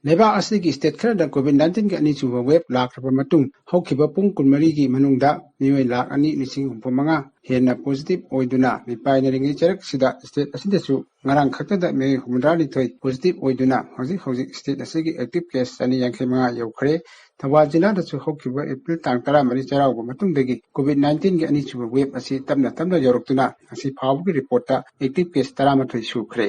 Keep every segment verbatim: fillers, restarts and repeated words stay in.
ꯂꯩꯕꯥꯛ ꯑꯁꯤꯒꯤ state ꯈꯔꯗ COVID nineteenꯒꯤ ꯑꯅꯤꯁꯨꯕ wave ꯂꯥꯛꯂꯕ ꯃꯇꯨꯡ ꯍꯧꯈꯤꯕ ꯄꯨꯡ ꯀꯨꯟꯃꯔꯤꯒꯤ ꯃꯅꯨꯡꯗ ꯃꯤꯑꯣꯏ ꯂꯥꯈ ꯑꯅꯤ ꯂꯤꯁꯤꯡ ꯍꯨꯝꯐꯨ ꯃꯉꯥ ꯍꯦꯟꯅ positive ꯑꯣꯏꯗꯨꯅ ꯃꯤꯄꯥꯏꯅꯔꯤꯉꯩ ꯆꯔꯛꯁꯤꯗ state ꯑꯁꯤꯗꯁꯨ ꯉꯔꯥꯡ ꯈꯛꯇꯗ ꯃꯤꯑꯣꯏ ꯍꯨꯝꯐꯨꯇꯔꯥꯅꯤꯊꯣꯏ positive ꯑꯣꯏꯗꯨꯅ ꯍꯧꯖꯤꯛ ꯍꯧꯖꯤꯛ state ꯑꯁꯤꯒꯤ active case ꯆꯅꯤ ꯌꯥꯡꯈꯩ ꯃꯉꯥ ꯌꯧꯈ꯭ꯔꯦ꯫ ꯊꯧꯕꯥꯜ ꯖꯤꯂꯥꯗꯁꯨ ꯍꯧꯈꯤꯕ April ꯇꯥꯡ ꯇꯔꯥꯃꯔꯤ ꯆꯩꯔꯥꯎꯕ ꯃꯇꯨꯡꯗꯒꯤ COVID nineteenꯒꯤ ꯑꯅꯤꯁꯨꯕ wave ꯑꯁꯤ ꯇꯞꯅ ꯇꯞꯅ ꯌꯧꯔꯛꯇꯨꯅ ꯉꯁꯤ ꯐꯥꯎꯕꯒꯤ reportꯇ active case ꯇꯔꯥꯃꯥꯊꯣꯏ ꯁꯨꯈ꯭ꯔꯦ꯫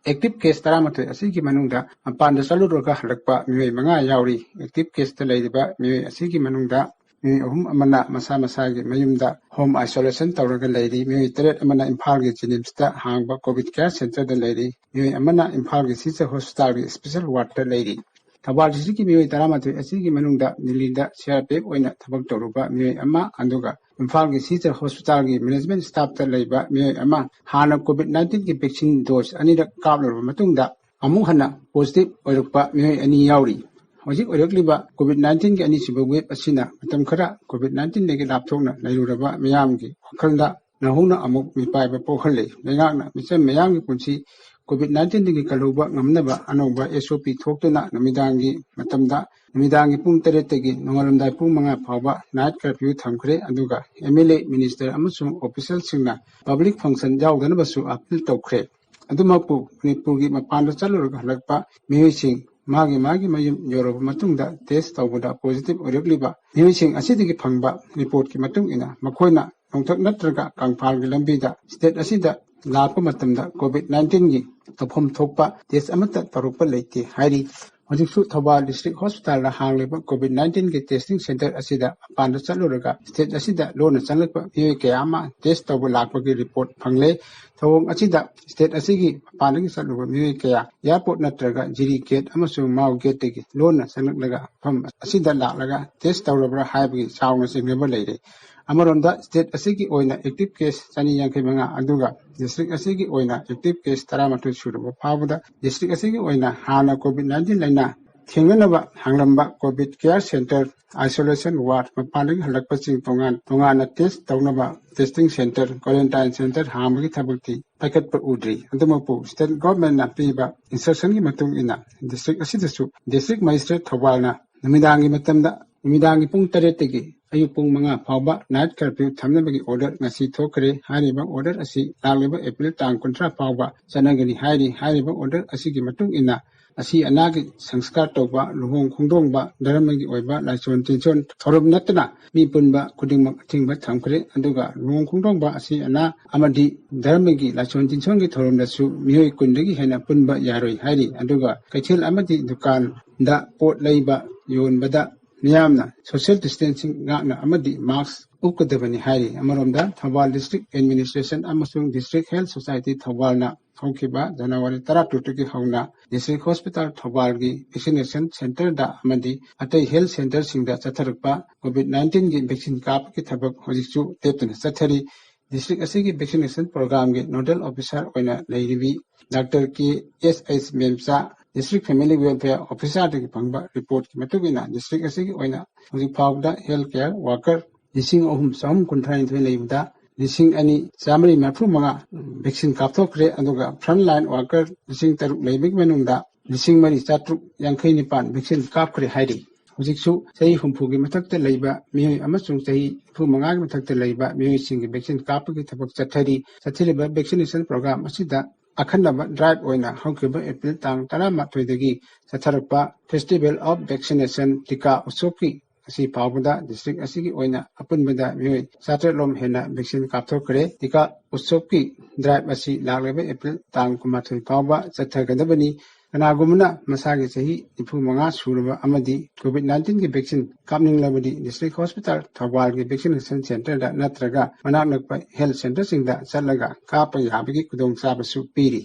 Active case ꯇꯔꯥꯃꯥꯊꯣꯏ ꯑꯁꯤꯒꯤ ꯃꯅꯨꯡꯗ ꯃꯄꯥꯟꯗ ꯆꯠꯂꯨꯔꯒ ꯍꯜꯂꯛꯄ ꯃꯤꯑꯣꯏ ꯃꯉꯥ ꯌꯥꯎꯔꯤ꯫ Active caseꯇ ꯂꯩꯔꯤꯕ ꯃꯤꯑꯣꯏ ꯑꯁꯤꯒꯤ ꯃꯅꯨꯡꯗ ꯃꯤꯑꯣꯏ ꯑꯍꯨꯝ ꯑꯃꯅ ꯃꯁꯥ ꯃꯁꯥꯒꯤ ꯃꯌꯨꯝꯗ home isolation ꯇꯧꯔꯒ ꯂꯩꯔꯤ꯫ ꯃꯤꯑꯣꯏ ꯇꯔꯦꯠ ꯑꯃꯅ ꯏꯝꯐꯥꯜꯒꯤ JNIMSꯇ ꯍꯥꯡꯕ COVID care centreꯗ ꯂꯩꯔꯤ꯫ ꯃꯤꯑꯣꯏ ꯑꯃꯅ ꯏꯝꯐꯥꯜꯒꯤ Sister Hospitalꯒꯤ special wardꯇ ꯂꯩꯔꯤ꯫ ꯊꯧꯕꯥꯜ districtꯀꯤ ꯃꯤꯑꯣꯏ ꯇꯔꯥꯃꯥꯊꯣꯏ ꯑꯁꯤꯒꯤ ꯃꯅꯨꯡꯗ ꯗꯤꯜꯂꯤꯗ CRPF ꯑꯣꯏꯅ ꯊꯕꯛ ꯇꯧꯔꯨꯕ ꯃꯤꯑꯣꯏ ꯑꯃ, ꯑꯗꯨꯒ ꯏꯝꯐꯥꯜꯒꯤ Sister Hospitalꯒꯤ management staffꯇ ꯂꯩꯕ ꯃꯤꯑꯣꯏ ꯑꯃ, ꯍꯥꯟꯅ COVID nineteenꯒꯤ vaccine dose ꯑꯅꯤꯔꯛ ꯀꯥꯞꯂꯨꯔꯕ ꯃꯇꯨꯡꯗ ꯑꯃꯨꯛ ꯍꯟꯅ positive ꯑꯣꯏꯔꯛꯄ ꯃꯤꯑꯣꯏ ꯑꯅꯤ ꯌꯥꯎꯔꯤ꯫ ꯍꯧꯖꯤꯛ ꯑꯣꯏꯔꯛꯂꯤꯕ COVID nineteenꯒꯤ ꯑꯅꯤꯁꯨꯕ wave ꯑꯁꯤꯅ ꯃꯇꯝ ꯈꯔ COVID nineteenꯗꯒꯤ ꯂꯥꯞꯊꯣꯛꯅ ꯂꯩꯔꯨꯔꯕ ꯃꯤꯌꯥꯝꯒꯤ ꯋꯥꯈꯜꯗ ꯅꯧꯍꯧꯅ ꯑꯃꯨꯛ ꯃꯤꯄꯥꯏꯕ ꯄꯣꯛꯍꯜꯂꯤ꯫ ꯂꯩꯉꯥꯛꯅ ꯃꯤꯆꯝ ꯃꯤꯌꯥꯝꯒꯤ ꯄꯨꯟꯁꯤ COVID nineteenꯗꯒꯤ ꯀꯜꯍꯧꯕ ꯉꯝꯅꯕ ꯑꯅꯧꯕ SOP ꯊꯣꯛꯇꯨꯅ ꯅꯨꯃꯤꯗꯥꯡꯒꯤ ꯃꯇꯝꯗ ꯅꯨꯃꯤꯗꯥꯡꯒꯤ ꯄꯨꯡ ꯇꯔꯦꯠꯇꯒꯤ ꯅꯣꯡꯉꯥꯜꯂꯝꯗꯥꯏ ꯄꯨꯡ ꯃꯉꯥ ꯐꯥꯎꯕ night curfew ꯊꯝꯈ꯭ꯔꯦ꯫ ꯑꯗꯨꯒ MLA, minister ꯑꯃꯁꯨꯡ officialꯁꯤꯡꯅ public function ꯌꯥꯎꯗꯅꯕꯁꯨ appeal ꯇꯧꯈ꯭ꯔꯦ꯫ ꯑꯗꯨꯃꯛꯄꯨ ꯃꯅꯤꯄꯨꯔꯒꯤ ꯃꯄꯥꯟꯗ ꯆꯠꯂꯨꯔꯒ ꯍꯜꯂꯛꯄ ꯃꯤꯑꯣꯏꯁꯤꯡ ꯃꯥꯒꯤ ꯃꯥꯒꯤ ꯃꯌꯨꯝ ꯌꯧꯔꯕ ꯃꯇꯨꯡꯗ test ꯇꯧꯕꯗ positive ꯑꯣꯏꯔꯛꯂꯤꯕ ꯃꯤꯑꯣꯏꯁꯤꯡ ꯑꯁꯤꯗꯒꯤ ꯐꯪꯕ reportꯀꯤ ꯃꯇꯨꯡ ꯏꯟꯅ ꯃꯈꯣꯏꯅ ꯅꯣꯡꯊꯛ ꯅꯠꯇ꯭ꯔꯒ ꯀꯪꯐꯥꯜꯒꯤ ꯂꯝꯕꯤꯗ state ꯑꯁꯤꯗ ꯂꯥꯛꯄ ꯃꯇꯝꯗ COVID nineteenꯒꯤ ꯇꯧꯐꯝ ꯊꯣꯛꯄ test ꯑꯃꯠꯇ ꯇꯧꯔꯛꯄ ꯂꯩꯇꯦ ꯍꯥꯏꯔꯤ꯫ ꯍꯧꯖꯤꯛꯁꯨ Thoubal district hospitalꯗ ꯍꯥꯡꯂꯤꯕ COVID nineteenꯒꯤ testing centre ꯑꯁꯤꯗ ꯃꯄꯥꯟꯗ ꯆꯠꯂꯨꯔꯒ state ꯑꯁꯤꯗ ꯂꯣꯟꯅ ꯆꯪꯂꯛꯄ ꯃꯤꯑꯣꯏ ꯀꯌꯥ ꯑꯃ test ꯇꯧꯕ ꯂꯥꯛꯄꯒꯤ report ꯐꯪꯂꯦ꯫ ꯊꯧꯑꯣꯡ ꯑꯁꯤꯗ state ꯑꯁꯤꯒꯤ ꯃꯄꯥꯟꯗꯒꯤ ꯆꯠꯂꯨꯕ ꯃꯤꯑꯣꯏ ꯀꯌꯥ airport ꯅꯠꯇ꯭ꯔꯒ ꯖꯤꯔꯤ gate ꯑꯃꯁꯨꯡ ꯃꯥꯎ gateꯇꯒꯤ ꯂꯣꯟꯅ ꯆꯪꯂꯛꯂꯒ ꯃꯐꯝ ꯑꯁꯤꯗ ꯂꯥꯛꯂꯒ test ꯇꯧꯔꯕ꯭ꯔꯥ ꯍꯥꯏꯕꯒꯤ ꯆꯥꯎꯅ ꯆꯤꯡꯅꯕ ꯂꯩꯔꯦ꯫ ꯑꯃꯔꯣꯝꯗ state ꯑꯁꯤꯒꯤ ꯑꯣꯏꯅ active case ꯆꯅꯤ ꯌꯥꯡꯈꯩ ꯃꯉꯥ, ꯑꯗꯨꯒ district ꯑꯁꯤꯒꯤ ꯑꯣꯏꯅ active case ꯇꯔꯥꯃꯥꯊꯣꯏ ꯁꯨꯔꯕ ꯐꯥꯎꯕꯗ district ꯑꯁꯤꯒꯤ ꯑꯣꯏꯅ ꯍꯥꯟꯅ COVID nineteenꯂꯩꯅꯥ ꯊꯦꯡꯅꯅꯕ ꯍꯥꯡꯂꯝꯕ COVID care center, isolation ward, ꯃꯄꯥꯟꯗꯒꯤ ꯍꯜꯂꯛꯄꯁꯤꯡ ꯇꯣꯉꯥꯟ ꯇꯣꯉꯥꯟꯅ test ꯇꯧꯅꯕ testing center, quarantine center ꯍꯥꯡꯕꯒꯤ ꯊꯕꯛꯇꯤ ꯄꯥꯏꯈꯠꯄ ꯎꯗ꯭ꯔꯤ꯫ ꯑꯗꯨꯃꯛꯄꯨ state government ꯅ ꯄꯤꯕ instruction ꯒꯤ ꯃꯇꯨꯡ ꯏꯟꯅ district ꯑꯁꯤꯗꯁꯨ district magistrate ꯊꯧꯕꯥꯜꯅ ꯅꯨꯃꯤꯗꯥꯡꯒꯤ ꯃꯇꯝꯗ, ꯅꯨꯃꯤꯗꯥꯡꯒꯤ ꯄꯨꯡ ꯇꯔꯦꯠꯇꯒꯤ ꯑꯌꯨꯛ ꯄꯨꯡ ꯃꯉꯥ ꯐꯥꯎꯕ night curfew ꯊꯝꯅꯕꯒꯤ order ꯉꯁꯤ ꯊꯣꯛꯈ꯭ꯔꯦ꯫ ꯍꯥꯏꯔꯤꯕ order ꯑꯁꯤ ꯂꯥꯛꯂꯤꯕ April ꯇꯥꯡ ꯀꯨꯟꯊ꯭ꯔꯥ ꯐꯥꯎꯕ ꯆꯠꯅꯒꯅꯤ ꯍꯥꯏꯔꯤ꯫ ꯍꯥꯏꯔꯤꯕ order ꯑꯁꯤꯒꯤ ꯃꯇꯨꯡ ꯏꯟꯅ ꯑꯁꯤ ꯑꯅꯥꯒꯤ ꯁꯪꯁꯀꯥꯔ ꯇꯧꯕ, ꯂꯨꯍꯣꯡ ꯈꯣꯡꯗꯣꯡꯕ, ꯙꯔꯃꯒꯤ ꯑꯣꯏꯕ ꯂꯥꯏꯁꯣꯟ ꯇꯤꯟꯁꯣꯟ ꯊꯧꯔꯝ ꯅꯠꯇꯅ ꯃꯤ ꯄꯨꯟꯕ ꯈꯨꯗꯤꯡꯃꯛ ꯑꯊꯤꯡꯕ ꯊꯝꯈ꯭ꯔꯦ꯫ ꯑꯗꯨꯒ ꯂꯨꯍꯣꯡ ꯈꯣꯡꯗꯣꯡꯕ ꯑꯁꯤ ꯑꯅꯥ ꯑꯃꯗꯤ ꯙꯔꯃꯒꯤ ꯂꯥꯏꯁꯣꯟ ꯇꯤꯟꯁꯣꯟꯒꯤ ꯊꯧꯔꯝꯗꯁꯨ ꯃꯤꯑꯣꯏ ꯀꯨꯟꯗꯒꯤ ꯍꯦꯟꯅ ꯄꯨꯟꯕ ꯌꯥꯔꯣꯏ ꯍꯥꯏꯔꯤ꯫ ꯑꯗꯨꯒ ꯀꯩꯊꯦꯜ ꯑꯃꯗꯤ ꯗꯨꯀꯥꯟꯗ ꯄꯣꯠ ꯂꯩꯕ ꯌꯣꯟꯕꯗ ꯃꯤꯌꯥꯝꯅ social distancing ꯉꯥꯛꯅ ꯑꯃꯗꯤ mask ꯎꯞꯀꯗꯕꯅꯤ ꯍꯥꯏꯔꯤ꯫ ꯑꯃꯔꯣꯝꯗ ꯊꯧꯕꯥꯜ district administration ꯑꯃꯁꯨꯡ district health society ꯊꯧꯕꯥꯜꯅ ꯍꯧꯈꯤꯕ ꯖꯅꯋꯥꯔꯤ ꯇꯔꯥꯇꯔꯨꯛꯇꯒꯤ ꯍꯧꯅ district hospital ꯊꯧꯕꯥꯜꯒꯤ vaccination centreꯗ ꯑꯃꯗꯤ ꯑꯇꯩ health centreꯁꯤꯡꯗ ꯆꯠꯊꯔꯛꯄ COVID nineteenꯒꯤ vaccine ꯀꯥꯞꯄꯒꯤ ꯊꯕꯛ ꯍꯧꯖꯤꯛꯁꯨ ꯂꯦꯞꯇꯅ ꯆꯠꯊꯔꯤ꯫ District ꯑꯁꯤꯒꯤ vaccination programꯒꯤ nodal officer ꯑꯣꯏꯅ ꯂꯩꯔꯤꯕꯤ Doctor K S H ꯃꯦꯝꯆꯥ, district family welfare officerꯗꯒꯤ ꯐꯪꯕ reportꯀꯤ ꯃꯇꯨꯡ ꯏꯟꯅ district ꯑꯁꯤꯒꯤ ꯑꯣꯏꯅ ꯍꯧꯖꯤꯛ ꯐꯥꯎꯕꯗ health care worker ꯂꯤꯁꯤꯡ ꯑꯍꯨꯝ ꯆꯍꯨꯝ ꯀꯨꯟꯊ꯭ꯔꯥ ꯅꯤꯊꯣꯏ ꯂꯩꯕꯗ ꯂꯤꯁꯤꯡ ꯑꯅꯤ ꯆꯥꯃꯔꯤ ꯃꯔꯤꯐꯨ ꯃꯉꯥ vaccine ꯀꯥꯞꯊꯣꯛꯈ꯭ꯔꯦ꯫ ꯑꯗꯨꯒ frontline worker ꯂꯤꯁꯤꯡ ꯇꯔꯨꯛ ꯂꯩꯕꯒꯤ ꯃꯅꯨꯡꯗ ꯂꯤꯁꯤꯡ ꯃꯔꯤ ꯆꯥꯇ꯭ꯔꯨꯛ ꯌꯥꯡꯈꯩ ꯅꯤꯄꯥꯟ vaccine ꯀꯥꯞꯈ꯭ꯔꯦ ꯍꯥꯏꯔꯤ꯫ ꯍꯧꯖꯤꯛꯁꯨ ꯆꯍꯤ ꯍꯨꯝꯐꯨꯒꯤ ꯃꯊꯛꯇ ꯂꯩꯕ ꯃꯤꯑꯣꯏ ꯑꯃꯁꯨꯡ ꯆꯍꯤ ꯅꯤꯐꯨ ꯃꯉꯥꯒꯤ ꯃꯊꯛꯇ ꯂꯩꯕ ꯃꯤꯑꯣꯏꯁꯤꯡꯒꯤ vaccine ꯀꯥꯞꯄꯒꯤ ꯊꯕꯛ ꯆꯠꯊꯔꯤ꯫ ꯆꯠꯊꯔꯤꯕ vaccination program ꯑꯁꯤꯗ ꯑꯈꯟꯅꯕ drive ꯑꯣꯏꯅ ꯍꯧꯈꯤꯕ April ꯇꯥꯡ ꯇꯔꯥꯃꯥꯊꯣꯏꯗꯒꯤ ꯆꯠꯊꯔꯛꯄ Festival of Vaccination ꯇꯤꯀꯥ ꯎꯠꯁꯣꯞꯀꯤ ꯉꯁꯤ ꯐꯥꯎꯕꯗ district ꯑꯁꯤꯒꯤ ꯑꯣꯏꯅ ꯑꯄꯨꯟꯕꯗ ꯃꯤꯑꯣꯏ ꯆꯥꯇ꯭ꯔꯦꯠ ꯂꯣꯝ ꯍꯦꯟꯅ vaccine ꯀꯥꯞꯊꯣꯛꯈ꯭ꯔꯦ꯫ ꯇꯤꯀꯥ ꯎꯠꯁꯣꯞꯀꯤ drive ꯑꯁꯤ ꯂꯥꯛꯂꯤꯕ April ꯇꯥꯡ ꯀꯨꯟꯃꯥꯊꯣꯏ ꯐꯥꯎꯕ ꯆꯠꯊꯒꯗꯕꯅꯤ꯫ ꯀꯅꯥꯒꯨꯝꯕꯅ ꯃꯁꯥꯒꯤ ꯆꯍꯤ ꯅꯤꯐꯨ ꯃꯉꯥ ꯁꯨꯔꯕ ꯑꯃꯗꯤ COVID nineteenꯒꯤ vaccine ꯀꯥꯞꯅꯤꯡꯂꯕꯗꯤ district hospital ꯊꯧꯕꯥꯜꯒꯤ vaccination centreꯗ ꯅꯠꯇ꯭ꯔꯒ ꯃꯅꯥꯛ ꯅꯛꯄ health centreꯁꯤꯡꯗ ꯆꯠꯂꯒ ꯀꯥꯞꯄ ꯌꯥꯕꯒꯤ ꯈꯨꯗꯣꯡꯆꯥꯕꯁꯨ ꯄꯤꯔꯤ꯫